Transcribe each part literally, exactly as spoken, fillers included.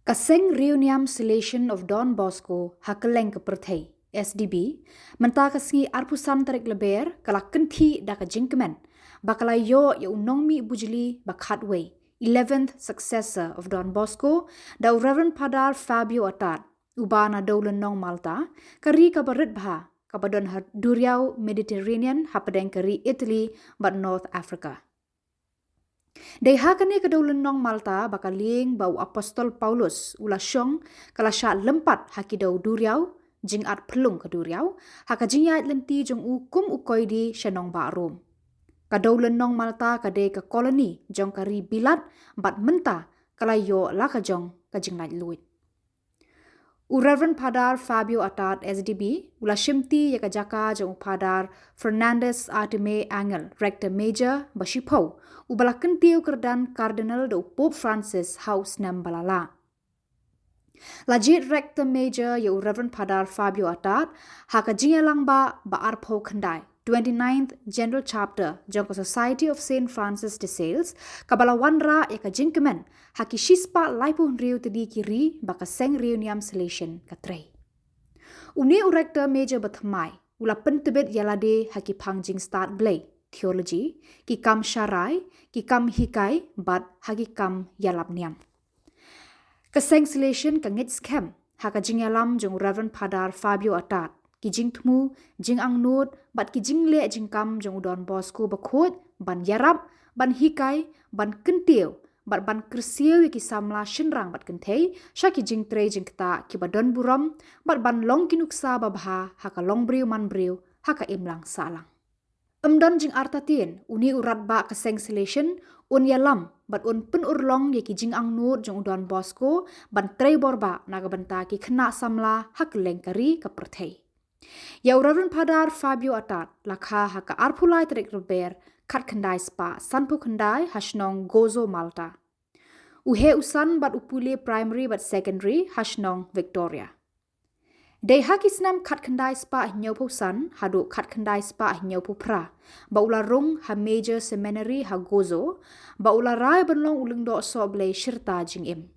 Ka Seng Riewniam Salesian of Don Bosco ha kylleng ka pyrthei, S D B, mynta ka sngi arphew san tarik Lber ka la kynthih da ka jingkmen ba ka la ïoh ïa u nongmih bujli ba khatwei, eleventh successor of Don Bosco, da u Reverend Phadar Fabio Attard, uba na Dewlynnong Malta, ka ri kaba rit bha, kaba don ha duriaw Mediterranean hapdeng ka ri Italy bad North Africa. Dei ha kane ka Dewlynnong Malta ba ka lieng ba u Apostol Paulus u la shong, ka la shah lympat ha ki dew duriaw, jingat phyllung ka duriaw, ha ka jingïaid lynti jong u kum u koidi sha nongbah Rom. Ka Dewlynnong Malta ka dei ka koloni jong ka ri Bilat bad mynta ka la ïoh la ka jong ka jinglaitluid. U Reverend Phadar Fabio Attard, S D B, u la shimti ïa ka jaka jong u Phadar Fernandez Artime Angel, Rector Major ba shiphew, uba la kyntiew kyrdan Cardinal da u Pope Francis ha u snem ba la lah. La jied Rector Major ïa u Reverend Phadar Fabio Attard ha ka jingïalang ba ba arphew khyndai, twenty-ninth General Chapter jong ka Society of Saint Francis de Sales, kaba la wanrah ïa ka jingkmen ha ki shispah laiphew hynriew tylli ki ri ba ka Seng Riewniam Salesian ka trei. Une u Rector Major ba thymmai u la pyntbit ïa lade ha ki phang jingstad Blei, theology, ki kam sharai, ki kam hikai bad ha ki kam ïalap niam. Ka Seng Salesian ka ngeit skhem ha ka jingïalam jong u Reverend Phadar Fabio Attard, ki jingthmu, jingangnud bad ki jingleh jingkam jong u Don Bosco bakhuid ban ïarap, ban hikai, ban kyntiew bad ban kyrsiew ïa ki samla shynrang bad kynthei sha ki jingtrei jingktah kiba don burom bad ban long ki nuksa babha ha ka longbriew manbriew ha ka imlang sahlang. Ym don jingartatien, une u Rangbah ka Seng Salesian un ïalam bad un pynurlong ïa ki jingangnud jong u Don Bosco ban trei borbah na ka bynta ki khynnah samla ha kylleng ka ri ka pyrthei. Ïa u Reverend Phadar Fabio Attard la kha ha ka arphew lai tarik Lber khatkhyndai spah sanphew khyndai ha shnong Gozo, Malta. U heh u san bad u pule primary bad secondary ha shnong Victoria. Dei ha ki snem khatkhyndai spah hynñiewphew san haduh khatkhyndai spah hynñiewphew phra ba u la rung ha Major Seminary ha Gozo, ba u la rai ban long u lyngdoh sohblei shirta jingim.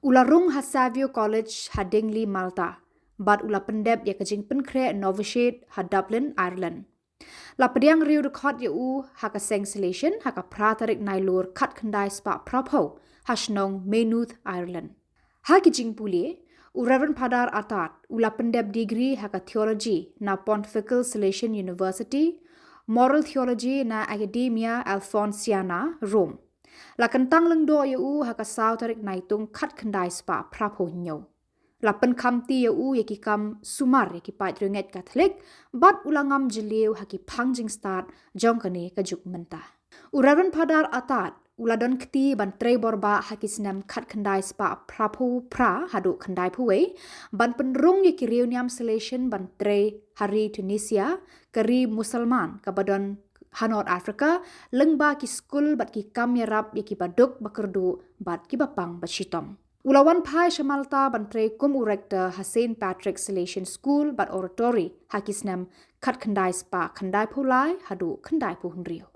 U la rung ha Savio College ha Dingley, Malta, bad u la pyndep ïa ka jingpynkhreh novitiate ha Dublin, Ireland. La pdiang riewdkhot ïa u ha ka Seng Salesian ha ka phra tarik Nailur khatkhyndai spah phraphew ha shnong Maynooth, Ireland. Ha ki jingpule, u Reverend Phadar Attard u la pyndep degree ha ka theology na Pontifical Salesian University, moral theology na Academia Alfonsiana, Rome. La kyntang lyngdoh ïa u ha ka saw tarik Naitung khatkhyndai spah phraphew hynñiew. La pynkhamti ïa u ïa ki kam sumar ïa ki paid riewngeit Katholik bad u la ngam jylliew ha ki phang jingstad jong kane ka juk mynta. U Reverend Phadar Attard u la don kti ban trei borbah ha ki snem khatkhyndai spah phraphew phra haduh khyndaiphew wei ban pynrung ïa ki riewniam Salesian ban trei ha ri Tunisia, ka ri Musalman kaba don ha North Africa, lyngba ki skul bad ki kam ïarap ïa kiba duk ba kyrduh bad kiba pang ba shitom. U la wan phai sha Malta ban trei kum u rector ha Saint Patrick Salesian School bad Oratory ha ki snem khatkhyndai spah khyndaiphew lai haduh khyndaiphew hynriew.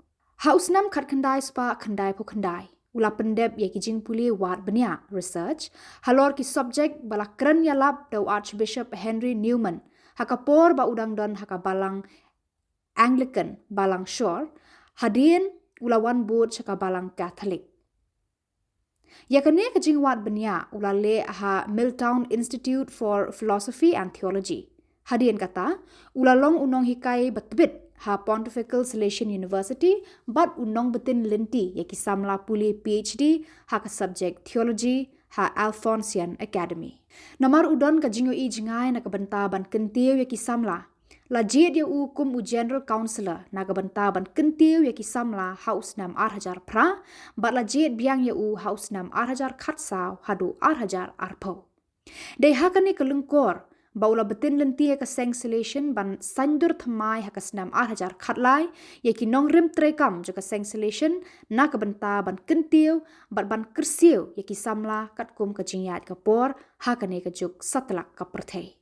Ha u snem khatkhyndai spah khyndaiphew khyndai u la pyndep ïa ki jingpule wad bniah, research, halor ki subject ba la kren ïalap da u Archbishop Henry Newman ha ka por ba u dang don ha ka Balang Anglican, Balang Shor, hadien u la wan bud sha ka Balang Katholik. Ïa kane ka jingwad bniah u la leh ha Milltown Institute for Philosophy and Theology. Hadien kata, u la long u nonghikai ba tbit ha Pontifical Salesian University bad u nongbtin lynti ïa ki samla pule PhD ha ka subject theology ha Alphonsian Academy. Namar u don ka jingïohi jngai na ka bynta ban kyntiew ïa ki samla, la jied ïa u kum u General Councillor na ka bynta ban kyntiew ïa ki samla ha u snem ar hajar phra, bad la jied biang ïa u ha u snem ar hajar khatsaw haduh ar hajar arphew. Dei ha kane ka lyngkor ba u la btin lynti ïa ka Seng Salesian ban saiñdur thymmai ha ka snem ar hajar khatlai ïa ki nongrim treikam jong ka Seng Salesian na ka bynta ban kyntiew bad ban kyrsiew ïa ki samla katkum ka jingïaid ka por ha kane ka juk satlak ka pyrthei.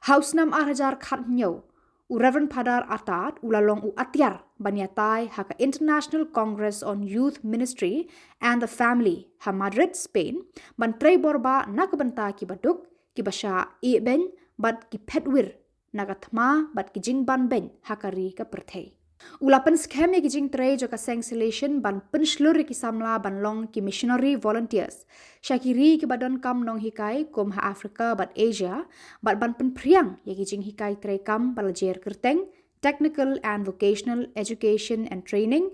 Ha u snem ar hajar khathynñiew, U Reverend Phadar Attard u la long u atiar ban ïatai ha ka International Congress on Youth Ministry and the Family ha Madrid, Spain, ban trei bor bah na ka bynta ki baduk, ki bashah ïehbein bad ki phetwir na ka thma bad ki jingbanbein ha ka ri ka pyrthei. U la pynskhem ïa ki jingtrei jong ka seng Salesian ban pynshlur ïa ki samla ban long ki missionary volunteers sha ki ri ki ba donkam nonghikai kum ha Africa bad Asia, bad ban pynphriang ïa ki jinghikai trei kam ba la jer kyrteng Technical and Vocational Education and Training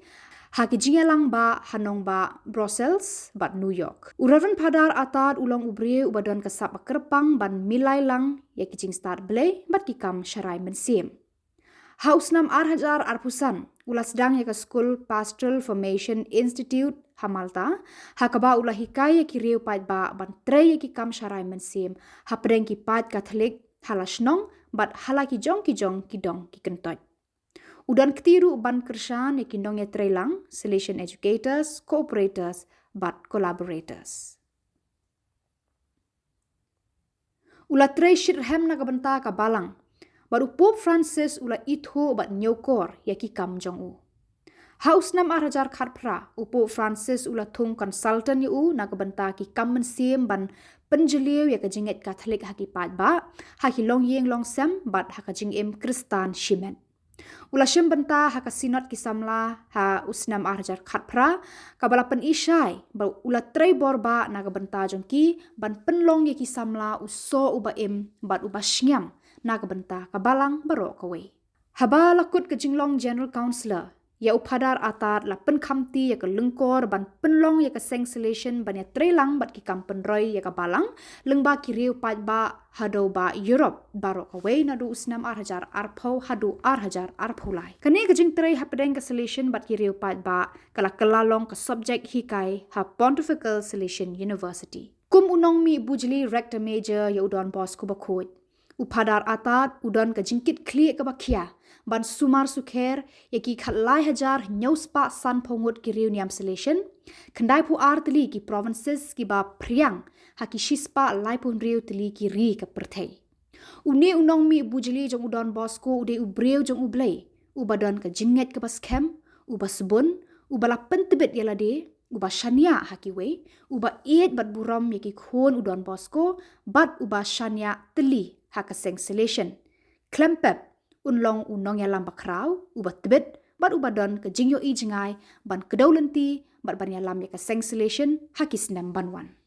ha ki jingïalang bah ha nongbah Brussels bad New York. U Reverend Phadar Attard u long u briew u ba don ka sap ba kyrpang ban milai lang ïa ki jingstad Blei bad ki kam sharai mynsiem. Ha u snem ar hajar arphew san, u la sdang ïa ka skul Pastoral Formation Institute ha Malta, ha kaba u la hikai ïa ki riew paidbah ban trei ïa ki kam sharai mynsiem hapdeng ki paid Katholik ha la shnong bad ha la ki jong ki jong ki dong ki kyntoit. U don kti ruh ban kyrshan ïa ki nongïatreilang, Salesian educators, cooperators bad collaborators. U la trei shitrhem na ka bynta ka Balang, bad u Pope Francis u la ithuh bad ñiewkor ïa ki kam jong u. Ha u snem ar hajar khatphra, u Pope Francis u la thung consultant ïa u na ka bynta ki kam mynsiem ban pynjylliew ïa ka jingngeit Katholik ha ki paidbah, ha ki longïing longsem bad ha ka jingim Khristan shimet. U la shim bynta ha ka Synod ki samla ha u snem ar hajar khatphra, kaba la pyni shai ba u la trei bor bah na ka bynta jong ki ban pynlong ïa ki samla u soh u ba im bad u ba shngiam na ka bynta ka Balang baroh kawei. Haba la kut ka jinglong General Councillor, ïa u Phadar Attard la pynkhamti ïa ka lyngkor ban pynlong ïa ka seng Salesian ban ïatreilang bad ki kam pynroi ïa ka Balang lyngba ki riew paidbah haduh ba Europe baroh kawei naduh u snem ar hajar arphew haduh ar hajar arphew lai. Kane ka jingtrei hapdeng ka Salesian bad ki riew paidbah ka la kylla long ka subject hikai ha Pontifical Salesian University. Kum u nongmih bujli Rector Major ïa u Don Bosco Bakhuid, u Phadar Attard u don ka jingkitkhlieh kaba khia ban sumar sukher ïa ki khatlai hajar hynñiew spah sanphew ngut ki riewniam Salesian, khyndaiphew ar tylli ki provinces kiba phriang ha ki shispah laiphew hynriew tylli ki ri ka pyrthei. Une u nongmih bujli jong u Don Bosco u dei u briew jong U Blei, u ba don ka jingngeit kaba skhem, u ba sbun, u ba la pyntbit ïa lade, u ba shaniah ha kiwei, u ba ïeit bad burom ïa ki khun u Don Bosco, bad u ba shaniah tylli ha ka seng Salesian. Khlem pep, un long u nongïalam bakhraw, u ba tbit, bad u ba don ka jingïohi jngai ban kdew lynti bad ban ïalam ïa ka seng Salesian ha ki snem ban wan.